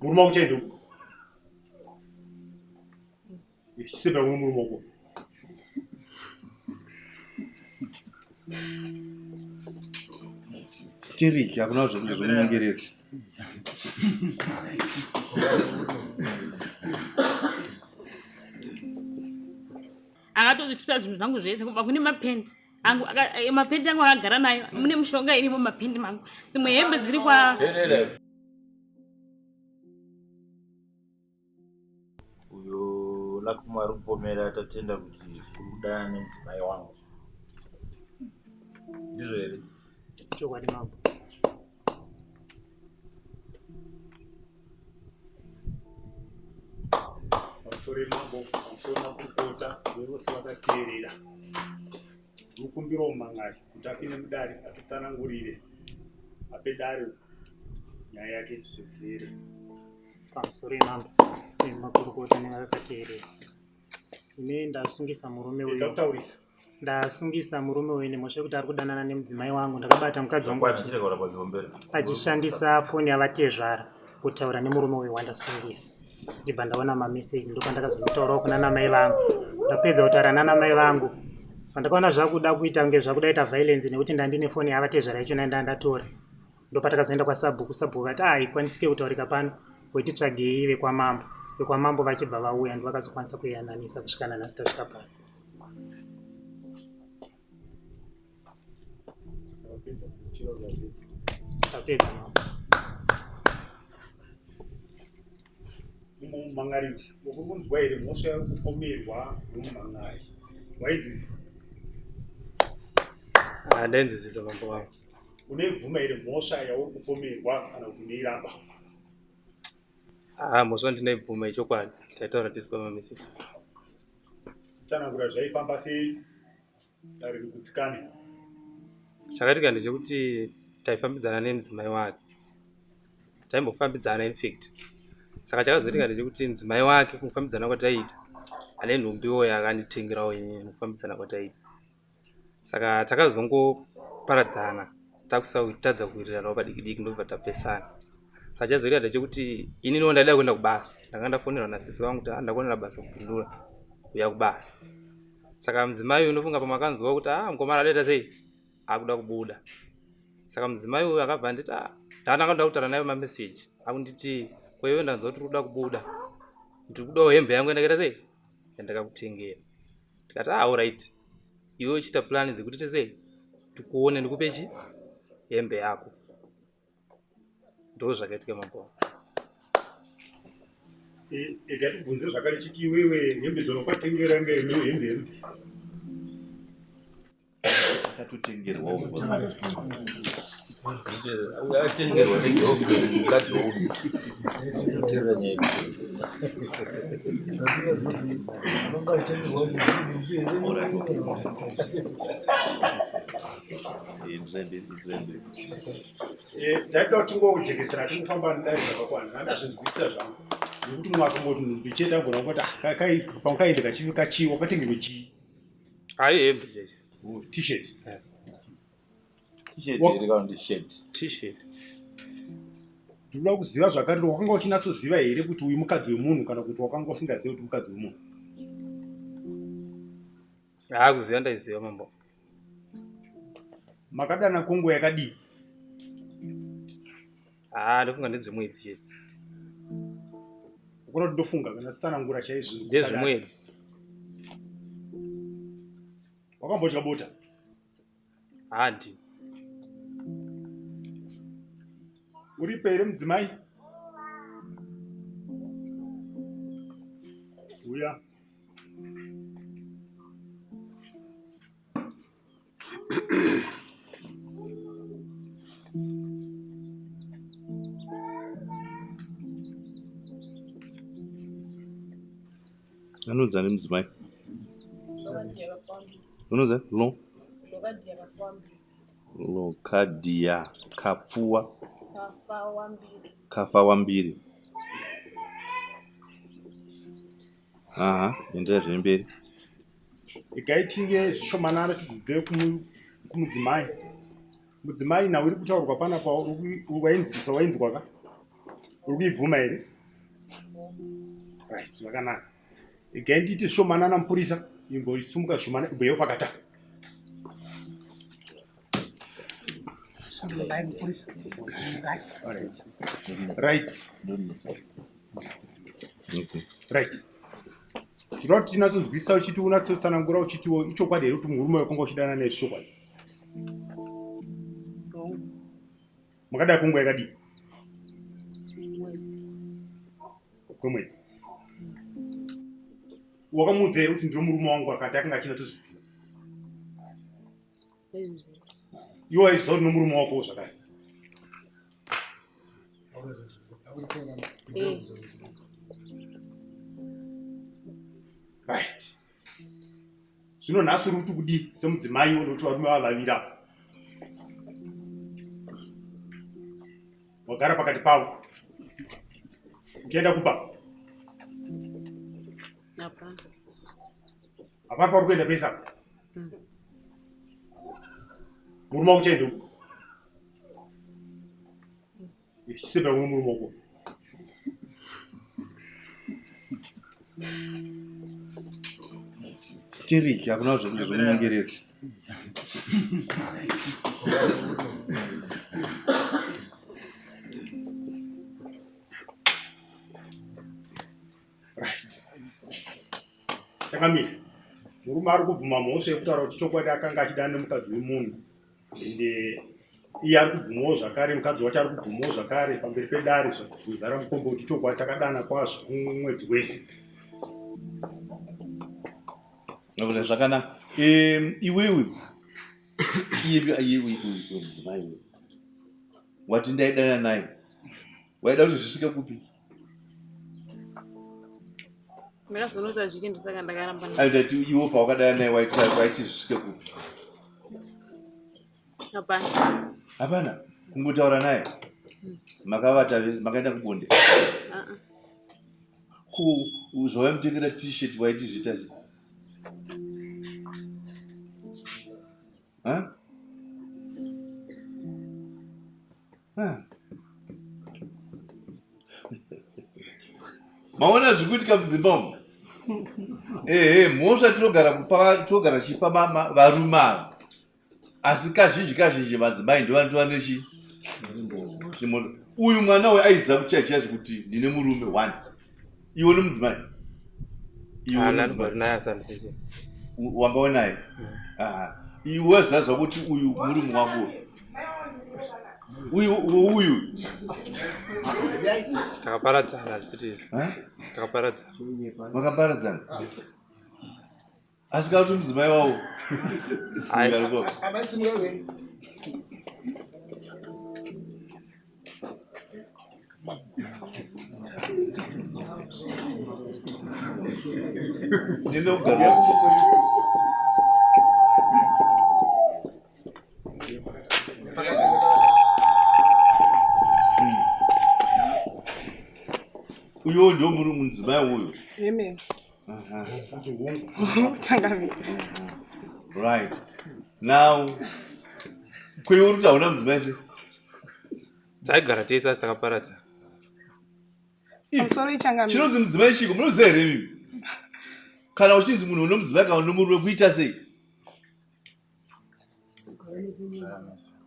Murume wako chaende uko. Chisebera kuno murume wako. Steriki hakuna zvekuti zvokunyengerera. Akatozvituta zvinhu zvangu zvese kubva kune mapenti angu eh, mapenti angu akagara nayo mune mishonga irimo mapenti mangu dzimwe hembe dziri kwa uyo lakumwe ari kupomera tatenda kuti uri kudanana nemudzimai wangu ndizvo here chokwadi mambo Pamusoro mambo, pamusoro makurukota nevose vakateerera. Ndinokumbirawo mumhan'ari kuti apinde mudare atitsanangurire ape dare nyaya yake zvizere. Pamusoro mambo nemakurukota nevakateerera. Ini ndasungisa murume uyu. Kutaurisa. Ndasungisa murume uyu nemhosva yekuti ari kudanana nemudzimai wangu. Ndakabata mukadzi wangu achishandisa foni yavatezvara kutaura nemurume uyu wandasungisa. Ndibva ndaona mameseji ndopandakazotaurawo kuna namai vangu. Ndapedza kutaura nana mai vangu pandakaona zvakuda kuita kunge zvakuda ita violence nekuti ndandine foni yavatezvara yacho ndandatora. Ndopatakazoenda kwasabhuku, sabhuku akati ah haikwanisike kutaurika pano wetitsvagei vekwamambo. Vekwamambo vachibva vauya ndovakazokwanisa kuyananisa kusvika nanhasi tasvika pano. Tapedza mambo. Mumhan'ari uri kunzwa here mhosva yekupomerwa nomumhan'ari wainzwisisa? Ah, ndainzwisisa mambo wangu. Unoibvuma here mhosva yauri kupomerwa kana kuti unoiramba? Ah, mhosva ndinoibvuma ichokwadi. Taitaura tisi pamamisi. Tsanangura zvaifamba sei dare rigutsikane. Chakaitika ndechekuti taifambidzana nemudzimai wake. Taimbofambidzana in fact. Saka chakazoitika ndechekuti mudzimai wake kufambidzana kwataiita ane nhumbiwo yaakanditengerawo inini mukufambidzana kwataiita. Saka takazongoparadzana takusatadza kuwiriranawo padiki diki ndobva tapesana. Saka chazoita ndechekuti ininiwo ndaida kuenda kubasa. Ndanga ndafonerwa nasisi vangu kuti ah, ndakuonera basa kupindura kuuya kubasa. Saka mudzimai uyu ndofunga pamwe akanzwa kuti ah mukomana adaita sei akuda kubuda. Saka mudzimai uyu akabva anditi ah ndanga ndoda kutaura naye mameseji akunditi ko iwe ndanzwa kuti uri kuda kubuda ndiri kudawo hembe yangu yandakaita sei yandakakutengera. Ndikati ah alright iwe uchiita plan dzekuti tese tikuone ndikupe chi hembe yako. Ndo zvakaitika mambo. Ega tibvunze zvakare chiti iwewe hembe dzaunokwatengera inge hembe yerudzi akatotengerwa atengerwa negirlfriend mukadzi wouyu tinoteerera nyaya Ndaida kuti tingojekesera tingofamba nedare zvakakwana ndazvinzwisisa zvangu nekuti mumwe akangoti nhumbi chete agona kungoti ah, pamwe kaende kachivi kachii wakatengerwe chii hayi hembe chete oh, t-shirt t-shirt here kana kuti shirt t-shirt ndinoda kuziva zvakare wakanga uchinatsoziva here kuti uyu mukadzi wemunhu kana kuti wakanga usingazivi kuti mukadzi wemunhu haa kuziva ndaiziva mambo Makadana kongo yakadii? Haa ndofunga ndezvemwedzi chete. Ukona kuti ndofunga kana tsanangura chaizvo. Ndezvemwedzi. Wakambodya bota? Handi. Uripo here mudzimai? Uya. Anonzani mudzimai? Unonzani? Lo? Lokadia Kapfuwa Kafawambiri. Aha, endera zvemberi. Regai tinge zvishomanana tibvunze kumudzimai. Mudzimai nhau iri kutaurwa panapa wainzwisa wainzwa ka? Uri kuibvuma here? Right, zvakanaka. Igai ndiite shomanana mupurisa, imboisumuka shomana ibweyo pakata. Right. Right. Tinoda kuti tinatsonzwisisa uchiti unatsotsanangura uchitiwo ichokwadi here kuti murume wekanga uchidana naye zvichokwadi? Makadai kunguva yakadii? Kwemwedzi. Wakamuudza here kuti ndiri murume wangu akati akanga achinyatsozviziva? Iwe waiziva kuti nomurume wako zvakare? Eh. Right. Zvino nhasi uri kuti kudii semudzimai nokuti varume vava vaviri ava wagara pakati pavo uchaenda kupa hapana pauri kuenda pese apa hmm. murume wako uchaenda uku Chisebera uno murume wako. Steriki hakuna zvekuti zvokunyengerera. Right. Chakamira. Murume ari kubvuma mhosva yekutaura kuti chokwadi akanga achidana nemukadzi wemunhu. Ende iye ari kubvumawo zvakare, mukadzi wacho ari kubvumawo zvakare pamberi pedare zvakuzara mukombe kuti chokwadi takadana kwazvo mwedzi wese. Nokuti zvakanaka. Iwewe iye iye mudzimai uyu wati ndaidana naye waida kuti zvisvike kupi? Ndakazonota zvichi ndosaka ndakaramba. Ayo ndati iwo pawakadana naye waiti waiti zvisvike kupi? Hapana. Hapana. Kungotaura naye. Makavata vese makaenda kubonde. Ah ah. Ko zvawaimutengera t-shirt waiti zviita sei? Huh? Huh. Maona zviri kuitika mudzimba umu? Ehe, mhosva tinogara kupa tinogara chipa varume ava. Asi kazhinji kazhinji madzimai ndovanotova nechi uyu mwana uyu aiziva kuti chaizvo kuti ndine murume one iwe nomudzimai iwe nomudzimai wanga unaye iwe waziva zvakuti uyu murume wangu uyu uyu takaparadzana zvisiti takaparadzana makaparadzana asi kana kuti mudzimai wawo ndinogara uyo ndio muri mudzimai uyo Amen. Changamire. Right. Now kweiwe uri kuti hauna mudzimai sei? Taigara tese asi takaparadza. Pamusoro ichangamire. Chinonzi mudzimai chiko munoziva here imimi? Kana uchinzi munhu une mudzimai kana une murume kuita sei?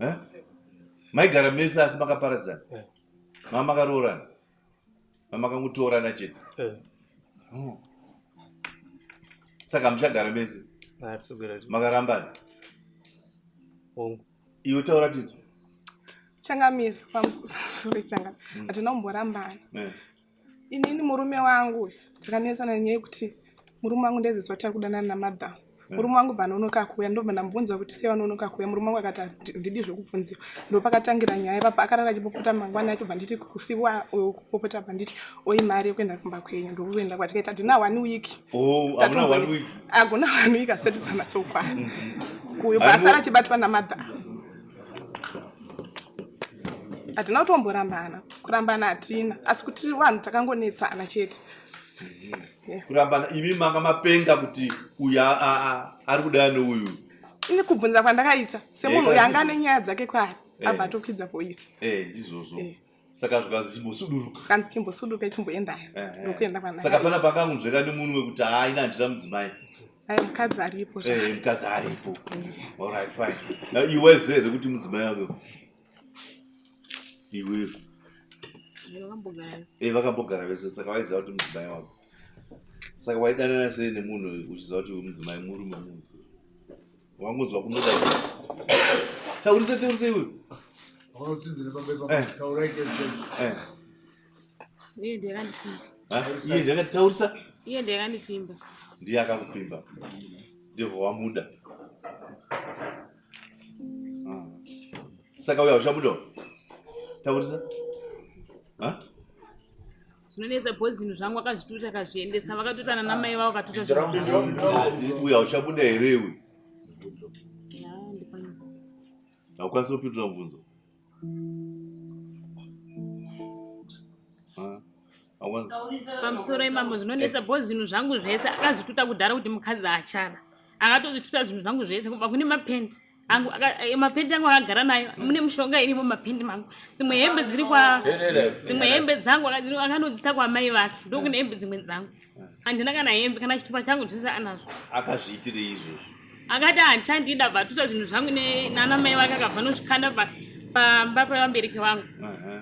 Eh? Maigara mese asi makaparadzana. Eh. Mama makaroorana. Mamakangotorana chete. Eh. Oh. Saka muchagara mese? Makarambana? Hongu. Iwe taura tidzo. Changamire, pamusoro changamire. Hatina kumborambana. Eh. Inini murume wangu takanetsana nenyaya yekuti murume wangu ndaizozwa kuti ari kudanana namadam. Murume wangu bva anonoka kuuya ndobva ndamubvunza kuti sei vanonoka kuuya murume wangu akati handidi zvekubvunziwa ndopakatangira nyaya ipapa akarara achipopota mangwana acho bva nditi kusiwa kupopota bva nditi oyi mari yekuenda kumba kwenyu ndokuenda kwatikaita hatina one week Oh, hamuna one week. Hakuna one week asati dzanatsokwana uyo basa rachibatwa namadam hatina kutomborambana kurambana hatina asi kuti vanhu takangonetsana chete Kurambana imi manga mapenga kuti uyu ari kudana neuyu. Ini kubvunza kwandakaita semunhu Eh, uyo anga ane nyaya dzake kwaari Eh. abva atokwidza voisi Eh, ndizvozvo. Eh. Saka zvikanzi chimbosuduruka. Zvikanzi chimbosuduruka chimboendayo. Ndokuenda kwana. Saka pana pangangunzveka nemunwe kuti haa ini handina mudzimai. Ayo mukadzi aripo. Eh, mukadzi aripo. All right, fine. Now iwe zve here kuti mudzimai wako? Iwe. Eh, vakambogara vese saka waiziva kuti mudzimai wako. Saka waidanana sei nemunhu uchiziva kuti mudzimai murume munhu? Wangonzwa kunoda. Taurisa taurisa iwe. Eh. Eh. Iye ndiye akandipfimba. Iye ndiye akanditaurisa? Iye ndiye akandipfimba. Ndiye akakupfimba. Ndibva wamuda. Ah. Saka uya uchamuda? Taurisa? Ha? Zvinonetsa because zvinhu zvangu akazvituta akazviendesa vakatutana namai vavo akatuta zvinhu. Uya uchamuda here iwe? Ya, ndikwanisa. Haukwanisi kupindura mubvunzo. Pamusoro imambo zvinonetsa because zvinhu zvangu zvese akazvituta kudhara kuti mukadzi achada. Akatozvituta zvinhu zvangu zvese kubva kune mapenti angu eh, mapenti angu akagara nayo mune mishonga irimo mapenti mangu dzimwe hembe dziri kwa dzimwe hembe dzangu akanodzisa kwamai vake ndokune hembe dzimwe dzangu handina kana hembe kana chitupa changu zvese anazvo akazviitirei izvozvo akati handichandida bva tuta zvinhu zvangu nana mai vake akabva nozvikanda pamba pevabereki vangu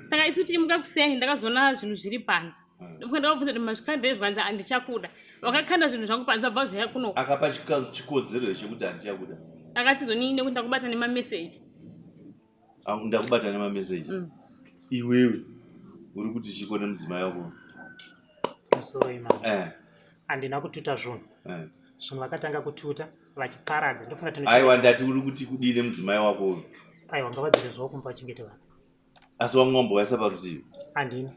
saka isu tichimuka kuseni ndakazoona zvinhu zviri panze ndofunga ndakabvunza kuti mazvikanda zvanzi handichakuda vakakanda zvinhu zvangu panze vabva vazouya kuno akapa chikodzero here chekuti handichakuda akati zonii nekuti ndakubata nemameseji ndakubata nemameseji mm. iwewe uri kuti chiko nemudzimai wako musoro imama eh. handina kututa zvunhu eh. Zvinhu vakatanga kututa vachiparadza ndofunga tino aiwa ndati uri kuti kudii nemudzimai wako uyu aiwa ngavadzire zvavo kumba vachengete vana asi wanga wambovaisa parutivi handina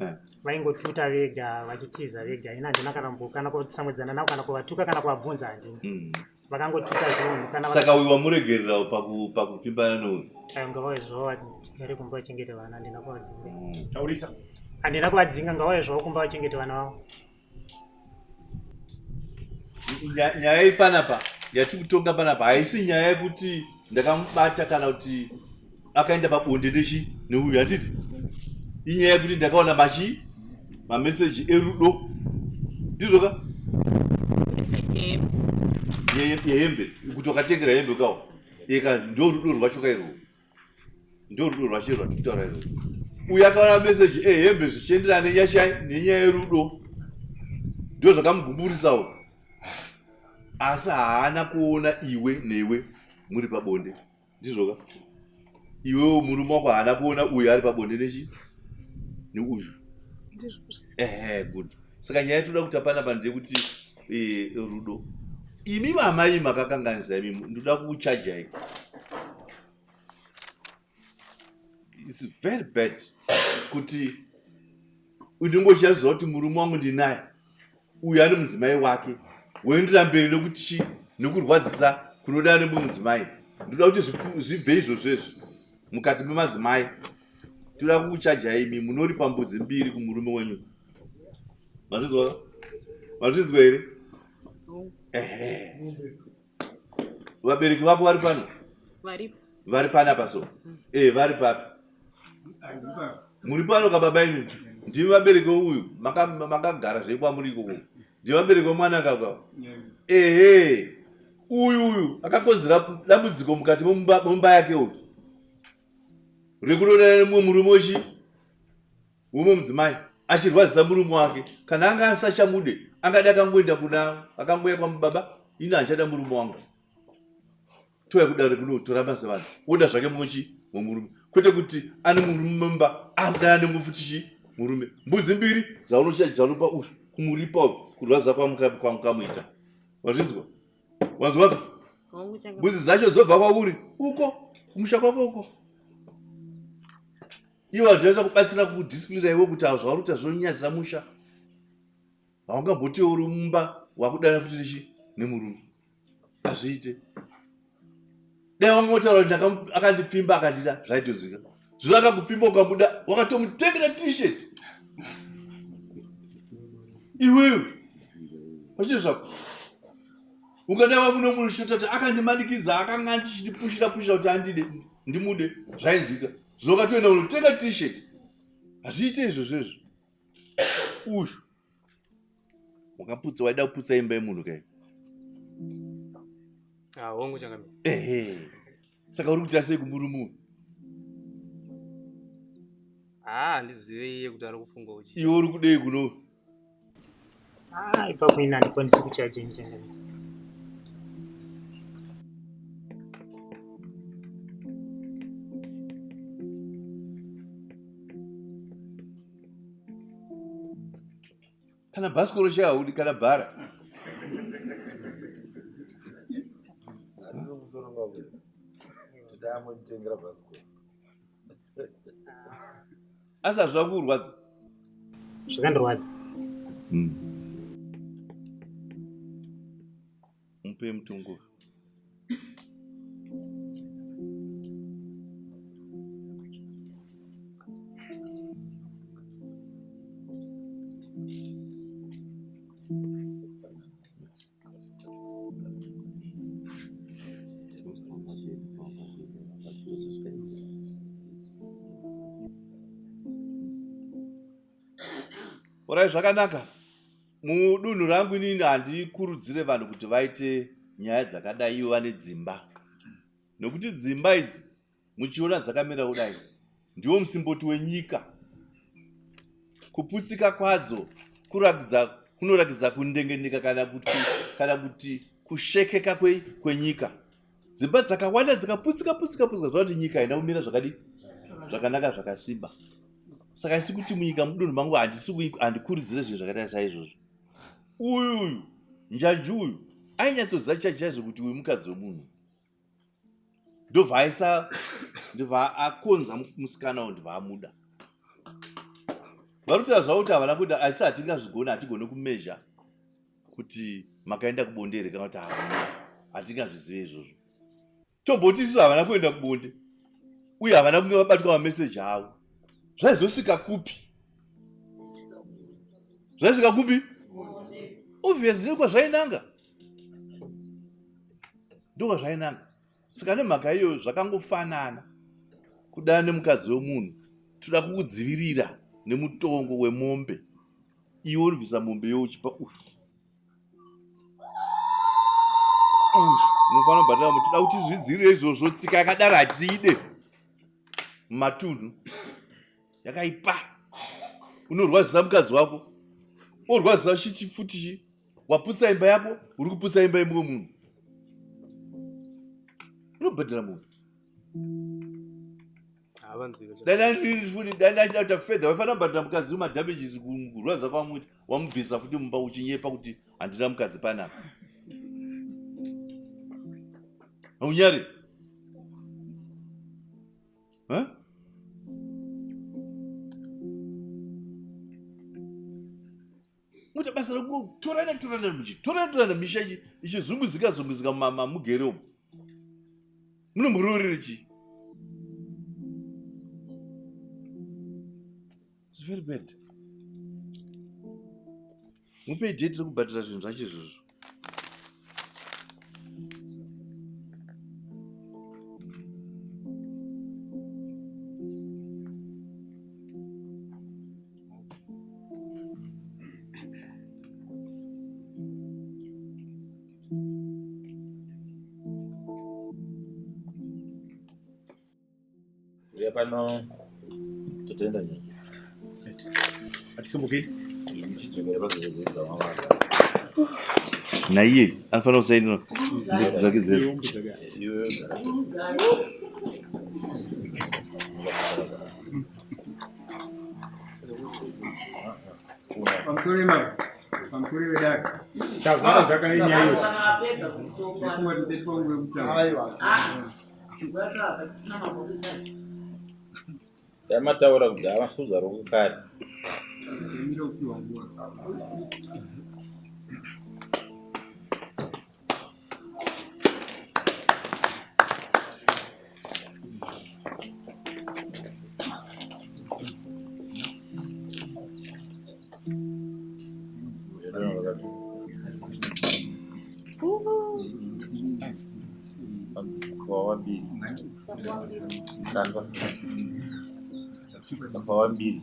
eh. Vaingotuta vega vachitiza vega ini handina kana mbo kana kusamwedzana navo kana kuvatuka kana kuvabvunza handina mm. Vakangotuta zvinhu kana saka uyu wamuregerera pakupfimbana neuyu aiwa ngavauye zvavo vagare kumba vachengete vana handina kuvadzinga mm. Taurisa handina kuvadzinga ngavauye zvavo kumba vachengete vana vavo Nyaya iri panapa yatiri kutonga panapa haisi nyaya yekuti ndakamubata kana kuti akaenda pabonde nechi neuyu handiti inyaya yekuti ndakaona machi mameseji erudo ndizvo ka yehembe kuti wakatengera hembe kawo eka ndo rudo rwacho kairwo ndo rudo rwacho rwatiri kutaura irwo uyu akaona meseji ehembe zvichienderana nenyaya yerudo ndo zvakamugumburisawo asi haana kuona iwe newe muri pabonde ndizvoka iwewo murume wako haana kuona uyu ari pabonde nechi neuyu ehe good saka nyaya yatoda kuti apana pa ndeyekuti eh, rudo imi mamai makakanganisa imi ndoda kukuchajai its very bad kuti unenge uchiziva kuti murume wangu ndinaye uyu ane mudzimai wake woendera mberi nekuti chi nekurwadzisa kunoda nemumwe mudzimai ndoda kuti zvibve izvozvo izvi mukati memadzimai toda kukuchajai imi munoripa mbudzi mbiri kumurume wenyu mazvinzwa mazvinzwa here ehe vabereki vako vari pano vari panapa so mm. e vari papi muri pano ka baba imi ndimi vabereki veuyu makagara zvei kwamuri ikoko ndimi vabereki vemwana kaka ehe uyu uyu akakonzera dambudziko mukati mumba yake uyu rekunonana nemumwe murume wechi Mumwe mudzimai achirwadzisa murume wake kana anga asachamude angade akangoenda kuna akangouya kwamubaba ini handichada murume wangu touya kudare kuno toramba sevanhu oda zvake muchi mumurume kwete kuti ane murume mumba akudana nemufuti chi murume mbudzi mbiri dzaunopa uyu kumuripa uyu kurwadza kwamukamuita wazvinzwa wanzwaka mbudzi dzacho dzobva kwauri uko kumusha kwako uko ivo vanhu vaisa kubatsira kudisciplina iwe kuti zvauri kuita zvinonyadzisa musha haungamboti uri mumba wakudana futi nechi nemurume hazviite dai wangotaura kuti akandipfimba akandida zvaitozika zvino akakupfimba ukamuda wakatomutengera t-shirt iwewe pachii zvako ungadai wamuno munhu chitotati akandimanikidza akanga andichitipushira pushira kuti andide ndimude zvainzwika zvino ukatoenda unotenga t-shirt Hazviite izvozvo izvo. Uyu wakaputsa, waida kuputsa imba yemunhu kai? Ah, hongu changamire. Ehe. Saka uri kuita sei kumurume uyu? Ah, handizive iye kuti ari kufunga uchi. Iwe uri kudei kuno? Ah, ipapo ini handikwanisi kuchaja ini changamire. Kana bhasikoro chahaudi kana bhara. Handisi musoro wako. Tidamwe mutengera bhasikoro. Asi hazvina kukurwadza? Zvakandirwadza. Mupe mutongo. Orai, zvakanaka. Mudunhu rangu inini handikurudzire vanhu kuti vaite nyaya dzakadai ivo vane dzimba, nekuti dzimba idzi muchiona dzakamira kudai ndiwo musimboti wenyika. Kuputsika kwadzo kunoratidza kundengendeka kana kuti kushekeka kwenyika. Dzimba dzakawanda dzikaputsika putsika putsika zvoreva kuti nyika haina kumira zvakadii zvakanaka zvakasimba. Saka isi kuti munyika mudunhu mangu handikurudzire zvinhu zvakaita saizvozvo. Uyu uyu njanji uyu ainyatsoziva chaizvo kuti uyu mukadzi wemunhu, ndobva aisa, ndobva akonza musikana uyu, ndobva amuda. Vari kutaura zvavo kuti havana kuenda, asi hatingazvigoni, hatigoni kumezha kuti makaenda kubonde here kana kuti havana, hatingazvizive izvozvo. Tomboti isusu havana kuenda kubonde uye havana kunge vabatwa mameseji avo, zvaizosvika kupi? Zvaisvika kupi? Obviously ndokwazvainanga, ndokwazvainanga. Saka nemhaka iyoyo zvakangofanana kudana nemukadzi wemunhu, toda kukudzivirira nemutongo wemombe. Iwe unobvisa mombe iwe uchipa uyu uyu, unofanira kubhadhara mombe. Toda kuti zvidzivirire izvozvo. Tsika yakadaro hatiide mumatunhu, yakaipa. Unorwadzisa mukadzi wako, orwadzisa chichi futi chi, waputsa imba yako, uri kuputsa imba yemumwe munhu. Unobhadhara mombe. Dai ndaita fedha, waifanira kubhadhara mukadzi wemadamages kurwadza kwamuita, wamubvisa futi mumba uchinyepa kuti handina mukadzi panapa. Haunyari? Huh? Muita basa rekutorana torana muchitorana torana misha ichizunguzika zunguzika mamugere umu. Munombororere chii? It's very bad. Mupei date rekubhadhara zvinhu zvacho izvozvo. Uya pano totenda nyika. Hatisimuki. Tichidzokera pazozoedza mama. Naiye anofanira kusainira mbudzi dzake dzese. Iwe gara. Pamusoro mai, pamusoro vedare. Tavhara zvakare nyaya iyo. Kana vapedza kutongwa. Ndikungoti ndetongwe kutaura. Aiwa. Pachisina mabhokisi. Dai mataura kuti havasudza rokukari. Ndimire kupiwa nguva. Wawabili. Tandwa. Pawambiri.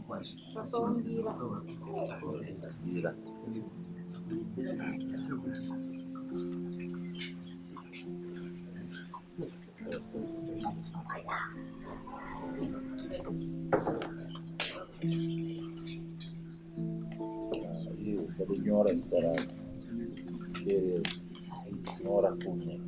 Mbira. Nyora zita rako. Teerera. Nyora full name.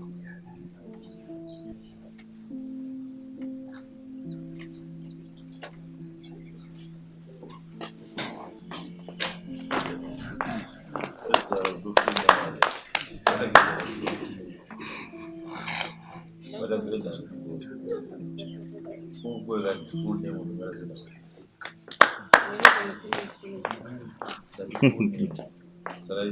Saka